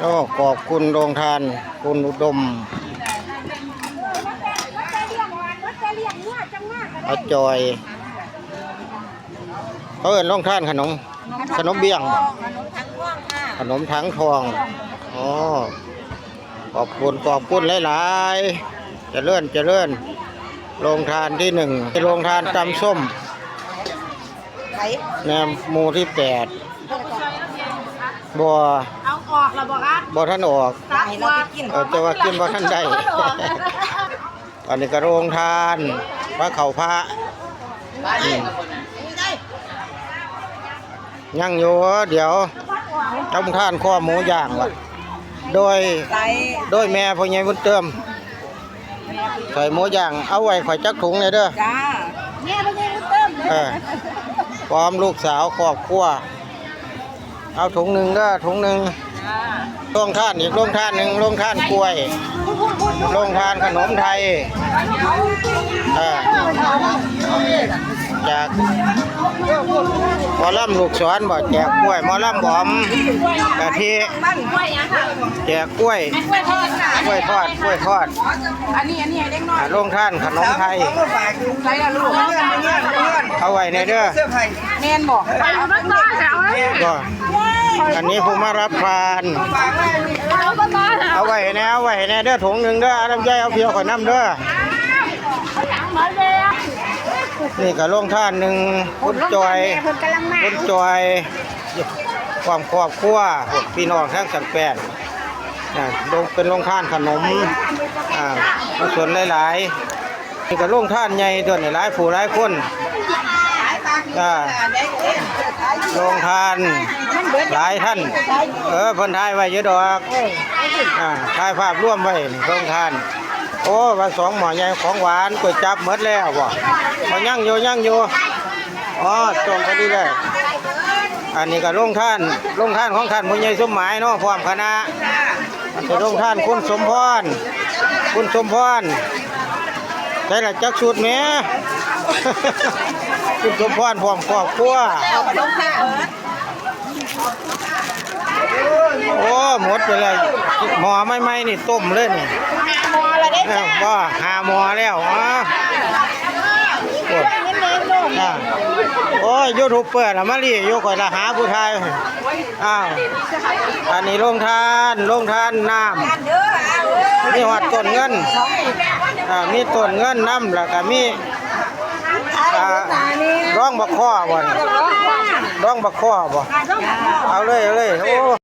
ໂອ້ ຂອບຄຸນໂຮງທານຄຸນອຸດົມ ອາຈອຍ ເຂົາເອີ້ນໂຮງທານຂະໜົມ ຂະໜົມບ້ຽງ ຂະໜົມຖັງທອງ. ອໍ ຂອບຄຸນ ຂອບຄຸນຫຼາຍໆ ຈະເລີນ ຈະເລີນ. ໂຮງທານທີໜຶ່ງ ໂຮງທານຕຳສົ້ມ ໃຜ? ແມ່ນໝູ່ທີແປດ. ບໍ່ ເອົາອອກແລ້ວບໍ່ຄະ? ບໍ່ທັນອອກ ສັກວ່າ ເອີ ແຕ່ວ່າກິນບໍ່ທັນໄດ້. ອັນນີ້ກະໂຮງທານພະເຂົ້າພະ ອືມ ຍັງຢູ່. ດຽວ ໂຮງທານຄໍໝູຍ່າງວ່າ ໂດຍ ໂດຍແມ່ພໍ່ໃຫຍ່ບຸນເຕີມ. ໃສ່ໝູຍ່າງ ເອົາໄວ້ຂ້ອຍຈັກຖົງແດ່ເດີ. ຈ້າ ແມ່ບໍ່ໄດ້ເຕີມເດີ. ເອີ ພ້ອມລູກສາວຄອບຄົວ ເອົາຖົງໜຶ່ງເດີ ຖົງໜຶ່ງ. ໂຮງທານອີກໂຮງທານໜຶ່ງ ໂຮງທານກ້ວຍ ໂຮງທານຂະໜົມໄທ. ເອີ ຈາກໝໍລຳລູກສອນບໍ ແຈກກ້ວຍ ໝໍລຳອອມກະທິ ແຈກກ້ວຍ ກ້ວຍທອດ ກ້ວຍທອດ. ອັນນີ້ ອັນນີ້ໃຫ້ເດັກນ້ອຍ ອ່າ ໂຮງທານຂະໜົມໄທ. ໃສ່ລະລູກ ເອົາໄວ້ແດ່ເດີ. ແມ່ນບໍ່? ບໍ່ ອັນນີ້ຜູ້ມາຮັບທານ. ເອົາໄວ້ໃຫ້ແດ່ ເອົາໄວ້ໃຫ້ແດ່ເດີ ຖົງໜຶ່ງເດີ. ອາ ລຳໄຍ ເອົາເພຍຂ້ອຍນຳເດີ. ນີ້ກະໂຮງທານໜຶ່ງ ຄຸນຈອຍ ຄຸນຈອຍ ພ້ອມຄອບຄົວ ພວກພີ່ນ້ອງທາງສັນແປນ. ອ່າ ໂຮງ ເປັນໂຮງທານຂະໜົມ ອ່າ ກຸສົນຫຼາຍໆ. ນີ້ກະໂຮງທານໃຫຍ່ຕົວນີ້ ຫຼາຍຜູ້ຫຼາຍຄົນ. ອ່າ ໂຮງທານຫຼາຍທ່ານ. ເອີ ເພິ່ນຖ່າຍໄວ້ຢູ່ດອກ. ອ່າ ຖ່າຍພາບລວມໄວ້ນີ້ ໂຮງທານ. ໂອ້ ວ່າສອງໝໍ້ໃຫຍ່ ຂອງຫວານ ກ້ວຍຈັບໝົດແລ້ວບໍ? ບໍ່ ຍັງຢູ່ ຍັງຢູ່. ອໍ ສົ່ງໄປເລື້ອຍໆ. ອັນນີ້ກະໂຮງທານ ໂຮງທານຂອງທ່ານຜູ້ໃຫຍ່ສົມໝາຍເນາະ ພ້ອມຄະນະ. ອັນນີ້ໂຮງທານຄຸນສົມພອນ ຄຸນສົມພອນ ໃສ່ລະຈັກຊຸດແໝ່? ຄຸນສົມພອນພ້ອມຄອບຄົວ. ໂອ້ ໝົດໄປແລ້ວ ໝໍ້ໃໝ່ໆນີ້ ຕົ້ມເລີຍນີ້. ຫ້າໝໍ້ແລ້ວເດ້ ເອີ ບໍ່ ຫ້າໝໍ້ແລ້ວ. ອໍ ໂອ້ຍ ໂອ້ຍ ຢູທູບເປີລະມາລີຢູ່ ຂ້ອຍລະຫາຜູ້ຖ່າຍ. ອ້າວ ອັນນີ້ໂຮງທານ ໂຮງທານນ້ຳ ມີຮອດຕົ້ນເງິນ ອ່າ ມີຕົ້ນເງິນນຳ ແລ້ວກະມີ ອ່າ ດອງບັກຄໍ່ບໍນີ້ ດອງບັກຄໍ່ບໍ? ເອົາເລີຍ ເອົາເລີຍ. ໂອ້